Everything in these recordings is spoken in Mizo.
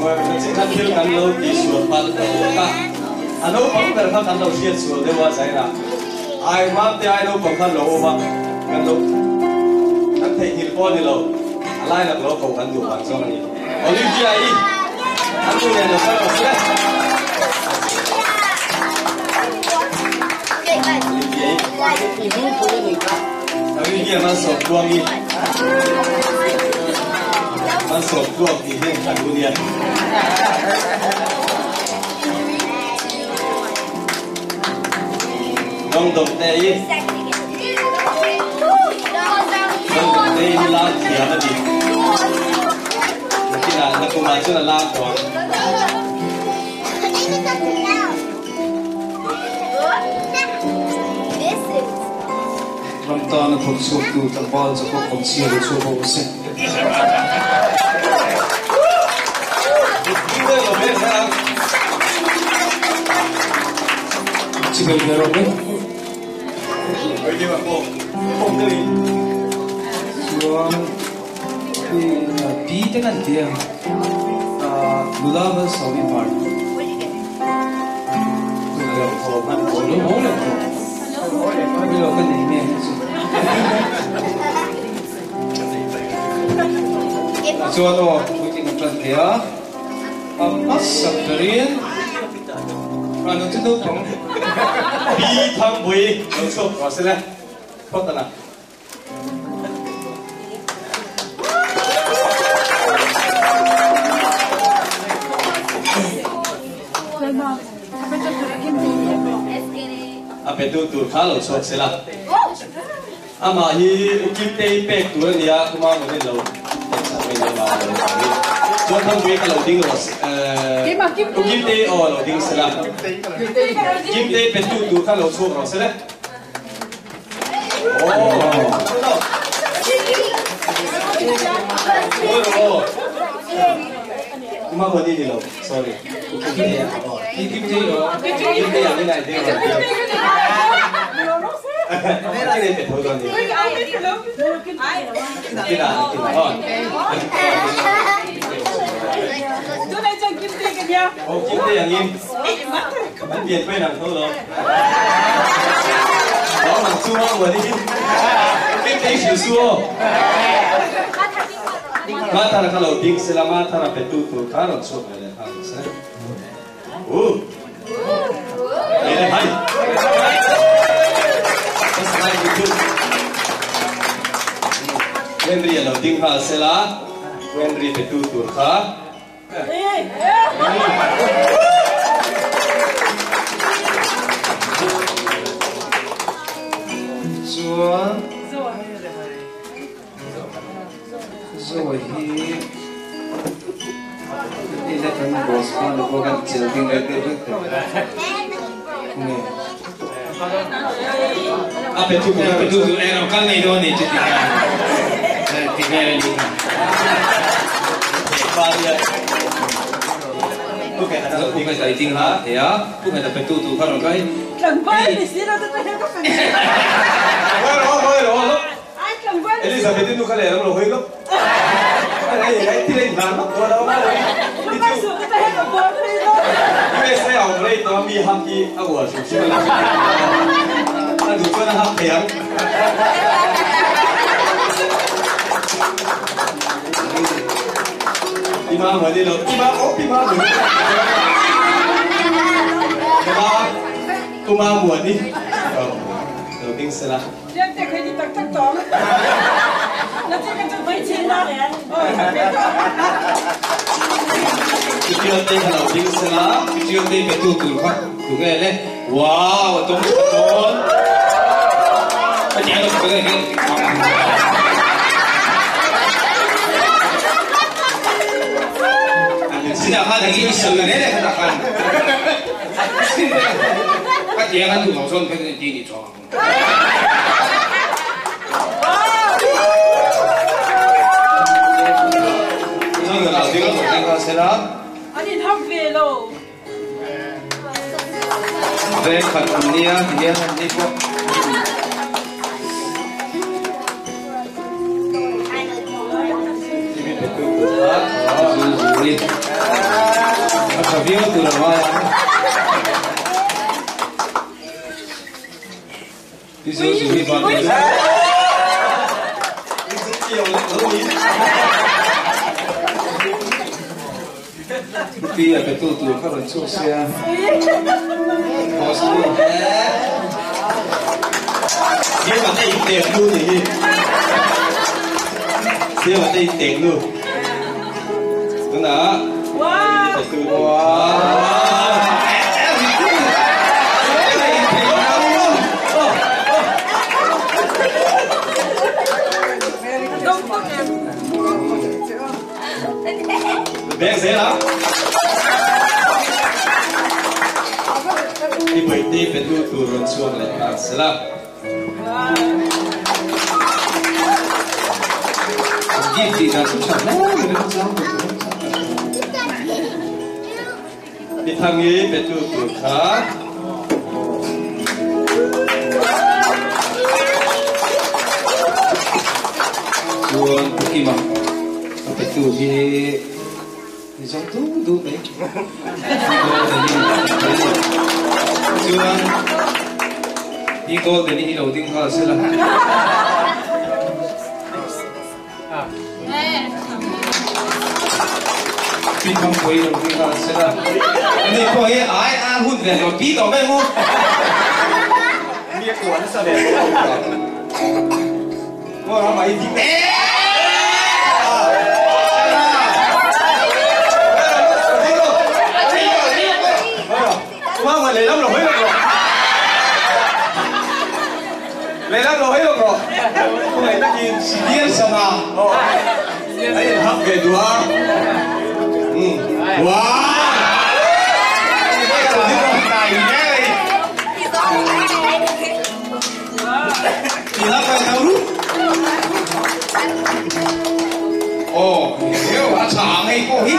Chanchin kha thil kan lo tihsual palh tawk a, a naupang ber kha kan lo hriatsual deuh a Zaira ai Mamte ai naupang kha an lo awm a, kan lo kan theihnghilh pawh a ni lo, a lai lak lo ko kan duh vang zawng a ni. Olivia-i an nu nen lo kal rawh se. Olivia-i Olivia Malsawmtluangi Malsawmtluang tih hian kan u nia. Dawngdawngte-i Dawngdawngte-i hi lam thiam a ni. Nakinah nakumah chuan a lam tawh ang. Ram tana thawk chhuaktu tlangval Jacob Vangchhia lo chhuak bawk a si. Chibai ve rawh le. Chuan pi te kan ti a, nula Malsawmi Hmar. Lo haw leh tawh. Lo ka nei nge hei chu. Chuan aw puitling an tan thei a, a hmasa berin a nung chu naupang. Pi Thangpui lo chhuak tawh se le, phawt a la. A petu tur kha lo chhuak se la. Amah hi U Kimtei pek tur a nia, Kuma Mawnin lo pek chak mai dawn a, lo vang in. Chuan Thangpui ka lo ding rawh se, U Kimtei aw lo ding se la. Kimtei petu tur kha lo chhuak rawh se le. Kuma Mawni ni lo, sorry. U Kimtei a aw. Kimtei ang in a ding rawh. Henry a lo ding nghal sela, Henry petu tur kha. Chuan Zoa hi ila kan boss khan lo pawh kan chel ding reng deuh vek tawh nge. A pe tu a pe tu tu eng ro kal ngei dawn ni chu ti khan ti vel a ni kha. Pu ngai tai ding ha thei a, pu ngai ta pe tu tu kha rawn kai. Tlangval ni si lo te chu hei ka fan. Hawi rawh hawi rawh. Elizabeth i nu kha lehlam lo hawi lawk. Hei hei thil a inhlan vak dawn lo maw? Hi chu USA a awm rei tawh a mi hak hi a uar hrim hrim a lo hre thei lo. A duh chuan a hak thei ang. Pi ma muan i lo, pi ma aw pi ma muan i lo. Pu ma muan i lo ding sela. Liante khai ni tak tak tawng. Na chi kan chu mai chin na. Chutiang te kha lo ding sela. Chutiang te pe tu tur kha tu nge le. Wow, a tawng tha dawn. Ka ti ang ka nge nge. Sina khan eng i sawi le le kha khan. Ka ti ang an duh lo chuan ka ti ni chuang. An in hak ve lo. Veng khat an nia ti hian an ni pawh. lo ngai ang. Pi Zo Zu hi van ni. Pi a petu tur kha rawn chhuak sia. Boss tu. Siam a te in teng nu ni hi. Siam a te in teng nu. Tunah. Wow. Wow. Bek zel a. I baihte petu tur rawn chhuak leh nghal sela. Gift tih dan chu tha hle mai a chang tur chu. I thangi petu tur kha. Chuan Pu Kima a petu hi ni zawng du du mai. Chuan Pi Golden hi lo ding nghal sela. Pi Thangpui lo ding nghal sela. Ani pawh hi ai a hun ve lo pi tawh mai mu. Mi a kuah nasa ve. Maw ram ah i ding. Mama lehlam lo hawi lawk rawh. Lehlam lo hawi lawk rawh. Khawngaih takin Sidian sanga. Aw. A inhak ve duh a. Umm. Wow! Aw, a tha ang hei pawh hi.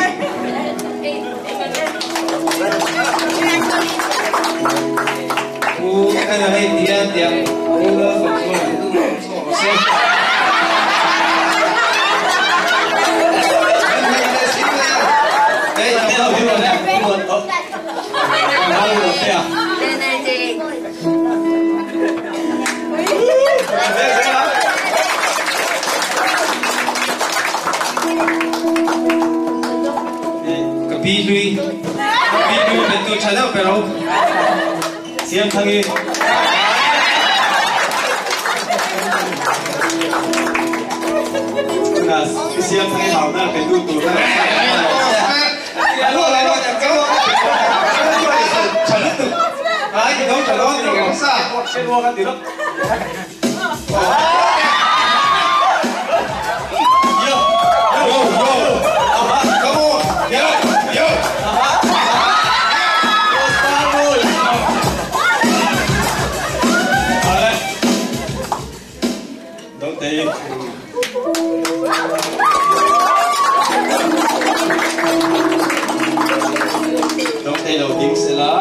Pu Ena hei tian tiang Pu Lalfakzuala te duh lo chhuak rawh se. Ka pi hlui ka pi hlui pe tu tha deuh pe ro. Siam Thangi. Siam Thangi hau na pe tu tu na. Dawngte lo ding sela.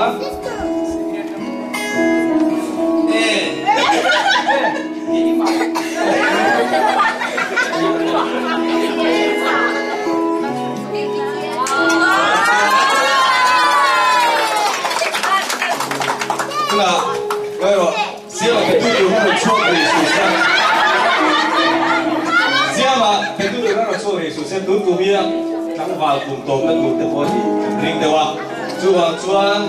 Tunah ngawi rawh, Siama petu tur kha rawn chhuak ve suh se. Siama petu tur kha rawn chhuak ve suh se, tun kum hi tlangval kum tawpna tur te pawh hi kan ring deuh a. Chuvang chuan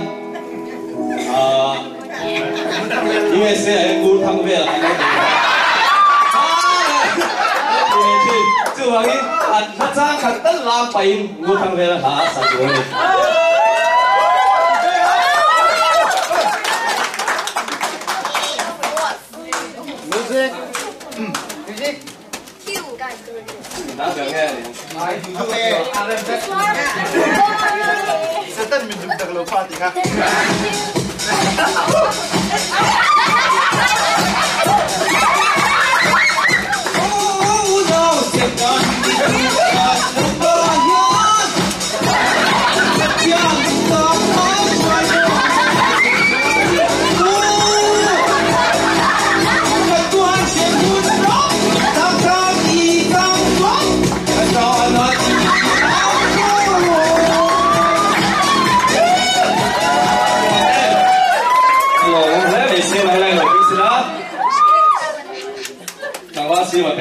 USA ah hian kur thang vel an lo nei a thin. Chuvangin an hla chang khat tal lam pahin ngur thang vel a hla a sa tur a ni.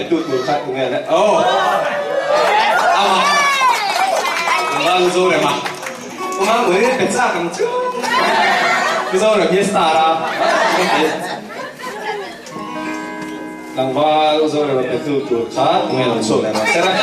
petu tur kha tunge le? Aw! Amah! Tlangval Zorema. Uma mui pe chak ang chu. Pu Zorem hi a star a. Tlangval Zorema petu tur kha tunge lo chhuak leh rawh se la.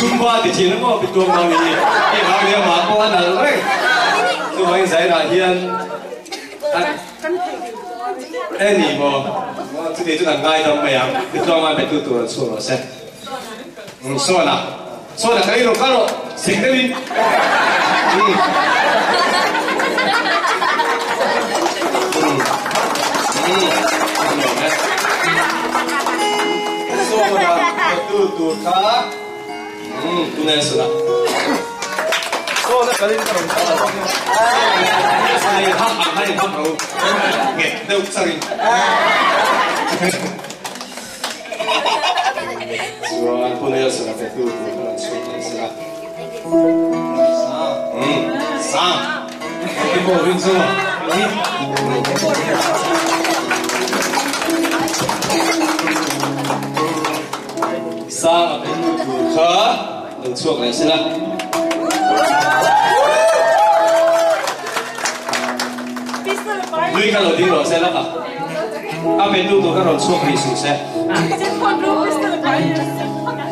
Chumba ti thin emaw pi tuam lo ni i hau nia mah pawh a nalh reng. Chuvangin Zairah hian a e ni maw chuti chu kan ngaidam mai ang ti tluang a betu tur an chhuah rawh se. Sawna sawna ka ei rawh ka rawh sek deuhin. Sawna betu tur kha tunge sawna sawna kalin ka rawn kal a hak ang khan in hak ro nget deuh charin. Chuan Pu Nelson a petu tur kha rawn chhuak leh se la. Umm sang. Engtin maw rin chu hi. Sang a petu tur kha lo chhuak leh se la. Lui kha lo ding rawh se la ka. A petu tur kha rawn chhuak rih suh se.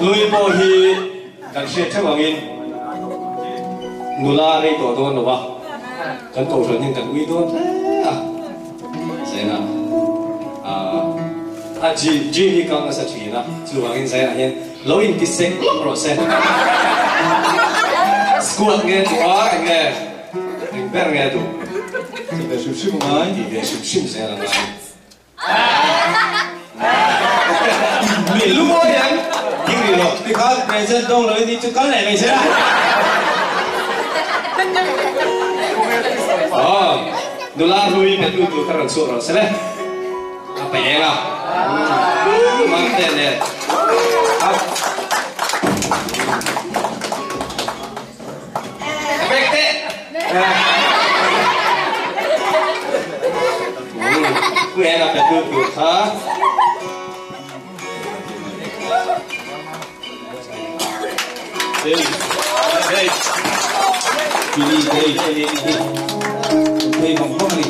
Lui pawh hi kan hriat theuh angin nula rei tawh dawn lo va, kan kohhran hian kan ui dawn hle a. Zaina a gym gym hi kal nasa thin a, chuvangin Zaina hian lo inti sek lawk rawh se. Squat nge duh a eng nge eng ber nge duh? Ti ve hrim hrim ngai. Ti ve hrim hrim zel a ngai. Lungawi ang ding rih lo. Tikha present dawng lo in i chu kal leh mai se la. Aw, nula hlui petu tur kha rawn chhuak rawh se le. A pe eng a. Mang te nen. Pek teh. Pu Eng a petu tur kha. Hey, hey. Billy Day Hey vang vang a ni.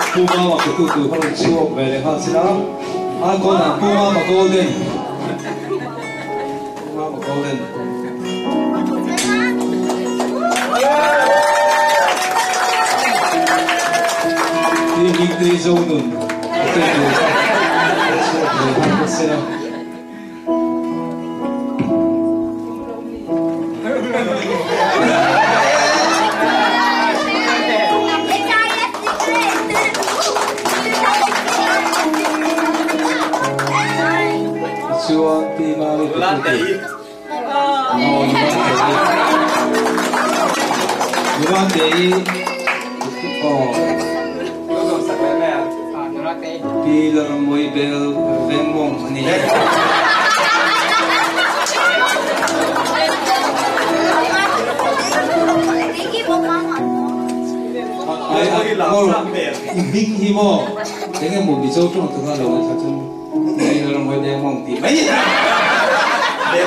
Pu Mama ke tu tu kha rawn chhuak ve leh nghal sin a, a kawn ah Pu Mama Golden, Pu Mama Golden. Ti Hmingtei Zonun ke tu tu kha rawn chhuak ve nghal bawk sin a. Chuan ti Mari Nula te i aw Pi Lalrammawi Bel Vengmawng a ni. Ai a maw i hming hi maw eng emaw Mizo tawng taka lo ngaithla chu Pi Lalrammawi Vengmawng tih mai a ni.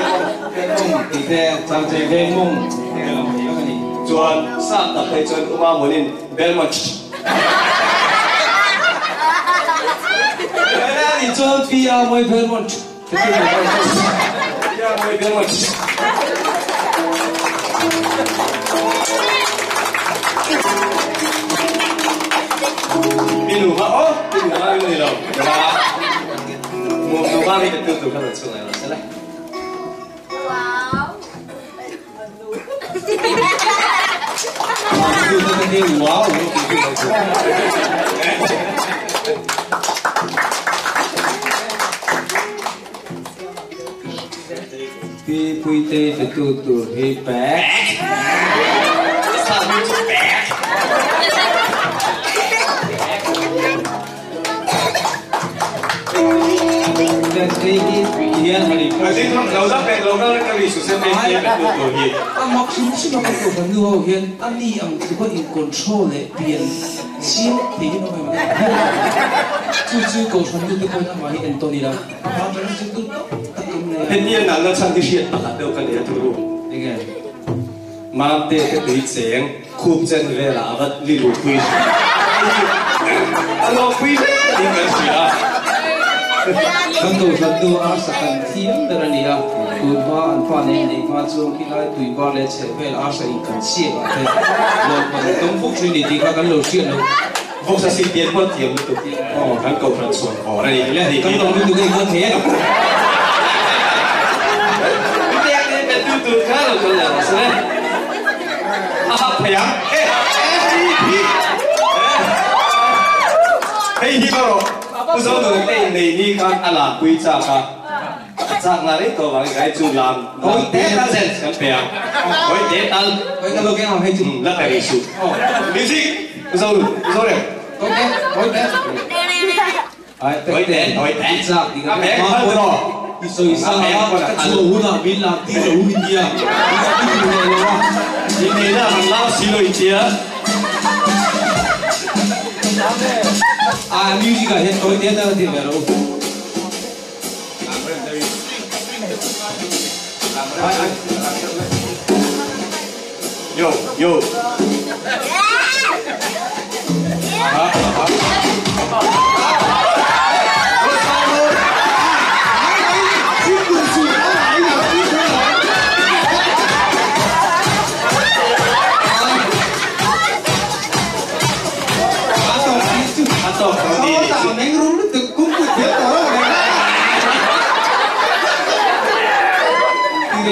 Vengmawng tih te Changche Vengmawng tih te a lo thei vek a ni. Chuan sap tak phei chuan Uma Munin Belmont. Ani chuan Pi A Mawi Belmont ka ti mai dawn chu. Pi A Mawi Belmont. tu tur kha rawn chhuak leh rawh se le. Wow! Pi Puitei petu tur hi pek. A mak hrim hrim a kan kohhran nu ho hian a ni ang tluka in control leh pian chiang thei hi an awm em chu chu kohhran nu te pawhin amah hi entawn ila a hma atangin chu tu tawp tak kan nei a. Heti a nalna chhan hi hriat pakhat deuh ka nei a turu. Enge? Mamte te tui cheng khup chen velah a va li luh pui a lawm pui hle tih kan hria a. Kan kohhran nu a arsa kan thiam ber a ni a, tun hma an pa nen nei hma chuan khilai tui var leh chheh vel arsa in kan chhiat ah te lawmman an tawng fuk thin ni tih kha kan lo hriat lo. Vawksa si pian pawh thiam lutuk kan kohhran chhuan vawr a ni hle a ni. Kan lawm lutuk e kha thei e. Hetiang ni pe tu tur kha lo kal leh rawh se le. A hap thei ang. E hei hi hei hi ka rawh. Pu Zonun ei nei ni khan a lam pui chak a. A chak nga rei tawh vangin kai chu lam lam pui na chance kan pe ang. Hawi te tal. Hawi tal lo keng ang hei chu. La pe rih suh. Music! Pu Zonun, Pu Zorem. Hawi te, hawi te. Hawi te, hawi te. I chak ding a beng phal tiraw. I sawi sa a, ka chhuah hunah min lam tir lo i tia. I duh leh lo a. I neihna han lam si lo i tia. A music ah hian tawi te tal a ti ve lo. Yo yo.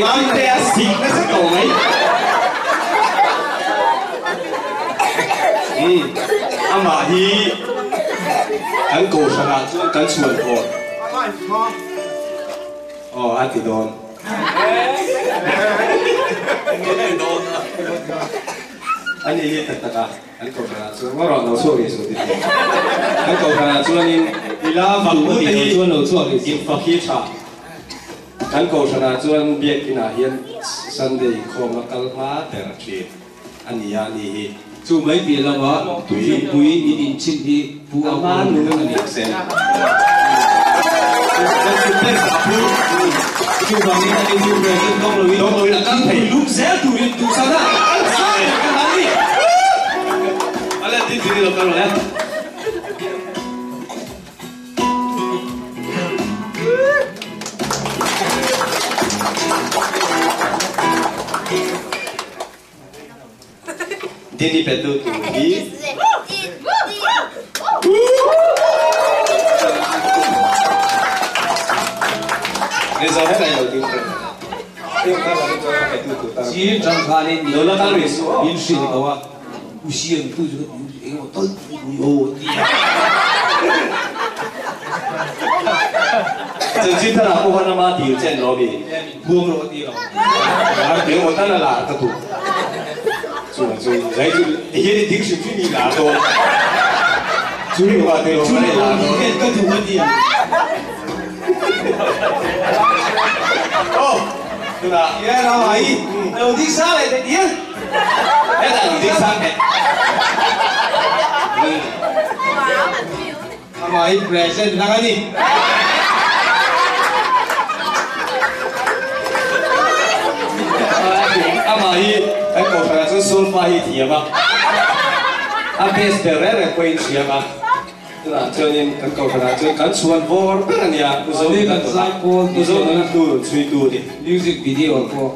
Mamte a sik nasa tawh mai. Umm amah hi kan kohhran ah chuan kan chhuan hawn. Aw a ti dawn. Ani hi tak tak a. An kohhranah chuan ngaw rawh lo chhuak rih suh tih tur. An kohhranah chuanin i la fak tu te hi in fak hi tha. Kan kohhranah chuan biakinah hian Sunday inkhawm a kal hma ber thin a ni a ni hi. Chu mai piah lama thingpui in inchhin hi pu a man a ni. Chuvangin a ni present dawng loin a kal thei lum zel turin duhsana an sang ber ka hlan ni. Dini petu tur hi. Ni zo he lai lo ding reng. Sir chang khanin min hrilh ko a, u siam tu chu ka ti eng emaw tal pui aw a ti a. Chanchin thar ah pawh khan ama dil chen lo mi. Buang rawh a ti lo. Eng emaw tal a lar ka duh. Chuan chu zai chu ti hian i ding hrim hrim i lar dawn. Chu ring va te lo Chu i lar dawn. Ka duh a ti a. Oh, tunah. Ye lo ai. Lo ding sang leh te tia. Hetah lo ding sang teh. Amah hi present nang a ni. Amah hi kan kohhranah chuan solfa hi thiam a, a bass ber reng reng pawhin thiam a. Tunah chuanin kan kohhranah chuan kan chhuan vawr ber a nia, Pu Zonuna hnu rawn chhuitu a ni. Music video pawh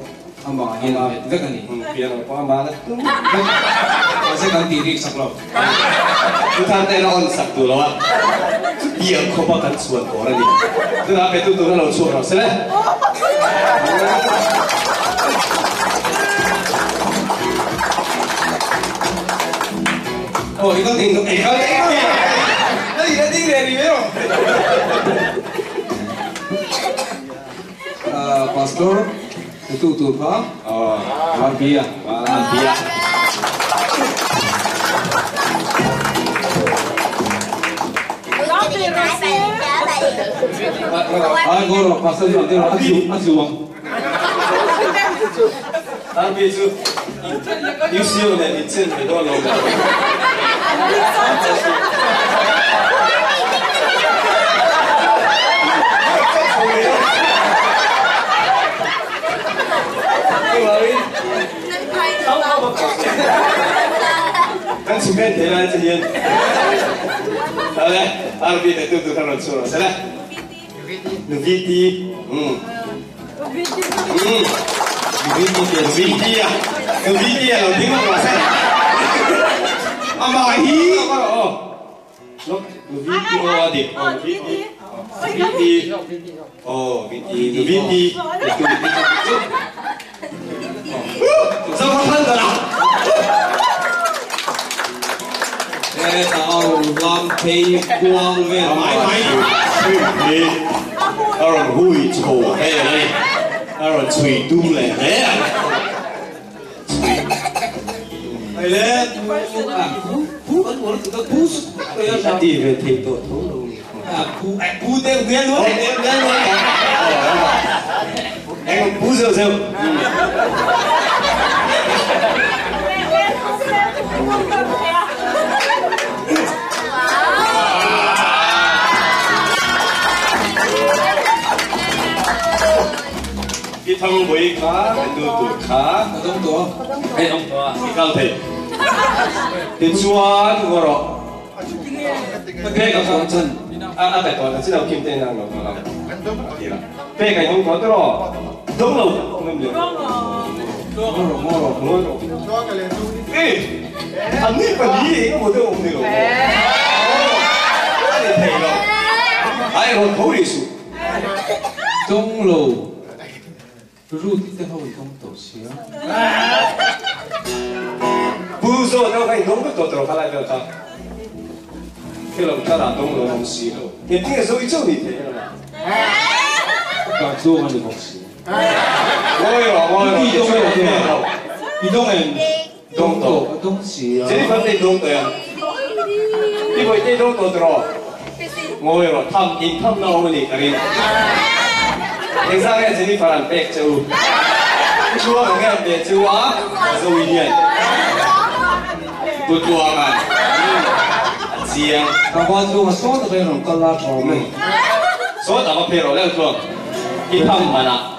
amah hian a bet vek a ni. Piano pawh amah la tum vek. Mahse kan tih rik sak lo. Chu thar te la on sak duh lo a. Tiang khopa kan chuan tur a ni. Tunah pe tu tur a lo chhuak rawh se le. Oh, i kal ding, i kal ding. Đây là ding le ni mero. Pastor, tu tu pha. Oh, Van bia. Van bia. Ai goro, pastor jo de a zu a zuang. An bi chu UCO ne in chen me don lo. Kan前面睇啦，隻嘢。好咧，阿 B 你都都看得出來，嚟咧。VT，嗯。嗯。VT 嘅 VT 啊，VT 啊，劉點啊話聲。阿媽希。哦。VT 我哋，哦 VT。VT。哦 VT VT。怎么看的啦？ tao làm thầy quang về mãi mãi thì ở hui chồ hay này ở chùi tu lệ thế à này lệ cú cú đi về thầy tổ thấu luôn à cú cú tên nghe luôn nghe luôn em cú rêu rêu cái thằng bấy khá cái từ tuổi khá đông tổ cái đông tổ cái cao thể thì chuan ngồi rồi cái cái không chân à à tại tôi là chỉ đâu kim tên nào rồi là cái cái không có đó đông lâu không được ngồi rồi ngồi rồi ngồi rồi ê anh ấy phải đi cái bộ tôi không được anh ấy thầy rồi ai còn thấu đi số đông lâu入地后东斗西啊，不说都可以弄个多多看来就他，去了他哪东东西了？你听的时候一做你听了嘛？敢做吗？你公司？我有我有，你东有你东哎，东斗东西啊，这份你东对啊，你会这东多多，我有探因探到我你可以。平生嘅这啲法人逼做，做啊嘅别做啊，做一年，不多啊，是啊，他话做所有的人都拉长嘅，所有大个撇落咧做，一汤唔係啦，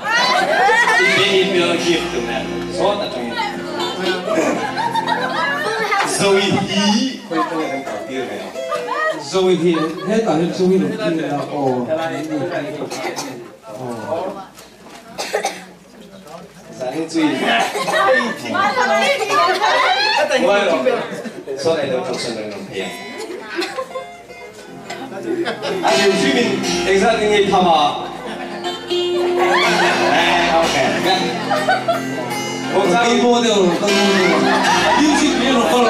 一边一边去做咩？所有大重要。做一啲，佢都係咁搞啲嘅。做一啲，呢但係做一啲啦，哦。啥人注意？我所以就做上两皮啊！啊，刘书面，其實你氹啊？誒，OK，我争波掉，争波掉，刘书面落了。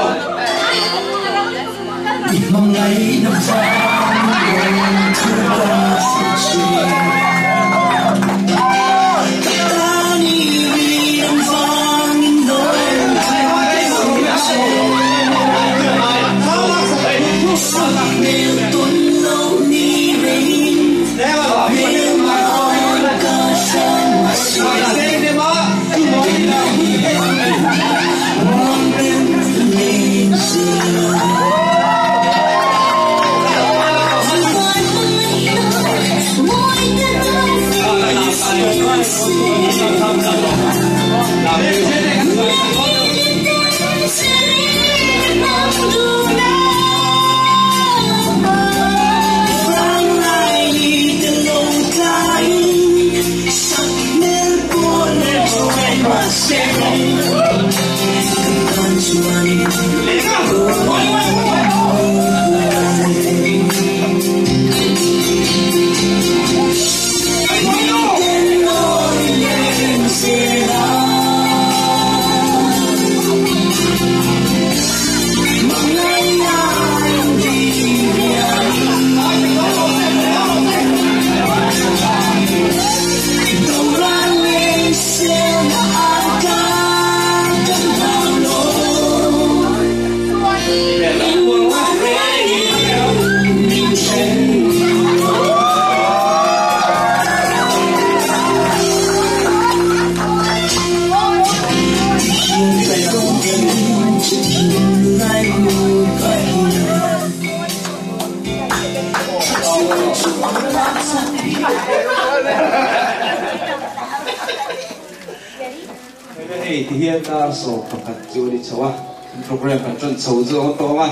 Hei ti hian dar 11 chu a ni chho a, kan program kan tan chho zawng a tawng a.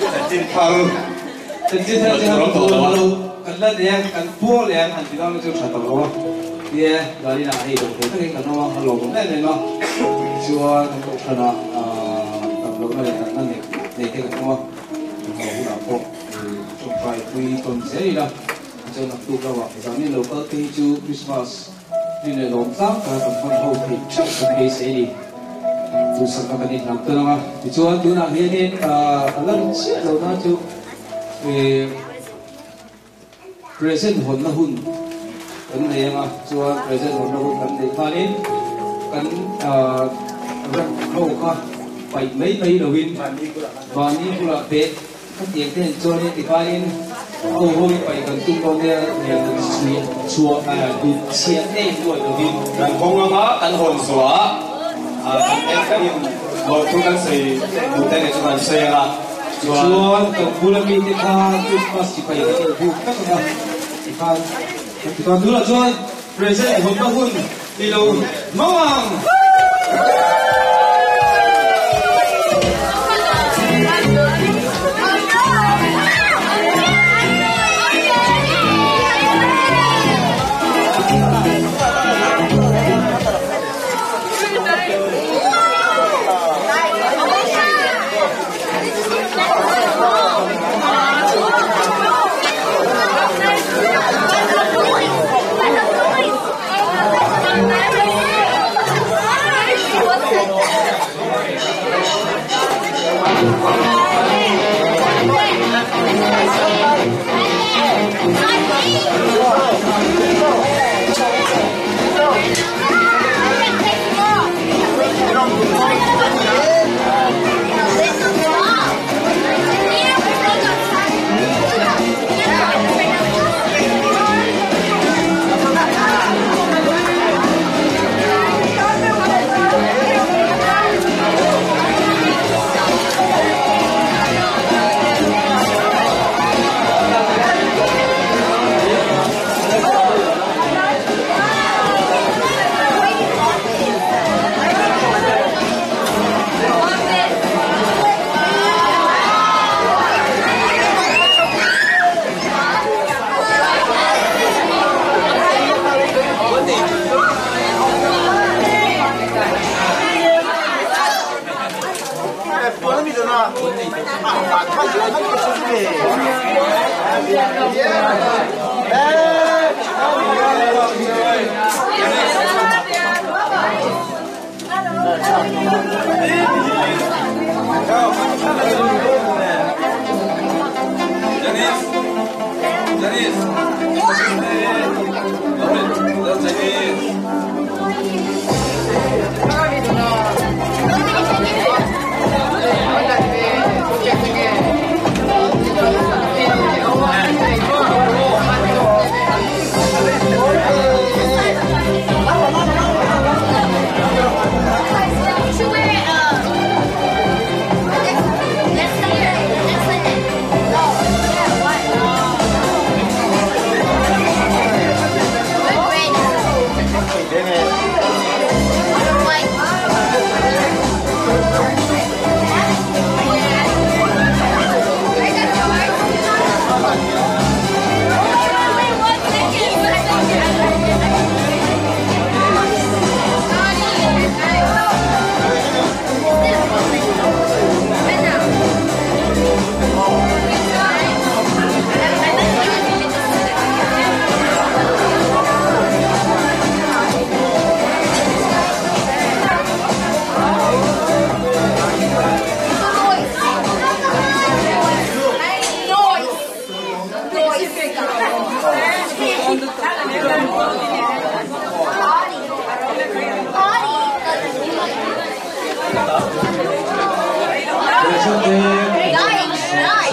Chanchin thar chanchin thar chu han tur lo kan la nei a, kan puang leh ang han ti dawn chu tha tawh lo a. Tia Lalina hei dawh thei takin kan awm a, a lawmawm em em a. Tichuan kan kohhranah dam lohna leh natna nei te kan awm a, kan haw hunah pawh tawngtai pui tawn zel ila. Tichuan naktuk lamah zanin lo kal te hi chu Christmas Ni leh lawm tlang taka kan hman ho theih theuh kan beisei a ni. Duhsakna kan inhlang tawn ang a. Tichuan tunah hianin a la ri chiah lo na chu present hawnna hun kan nei ang a. Chuan present hawnna hun kan neih khanin kan rap ho kha paih mai mai loin mahni bulah te Khatiang te han chuan in tikhain ho ho in paih kan tum lo nia chhuah duh chhiah nei nuai lovin. Kan hawng anga kan hawn zuah a kan en kan in lawm thu kan sawi duh te nen chu kan sawi anga chuan. Chuan kan bula mite kha Christmas sipai kan inbuk vek anga tikhan kan ti khan tunah chuan present hawnna hun ni lo hmang ang.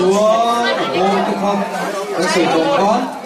Chuan a bawm te kha kan sawi tawh khan.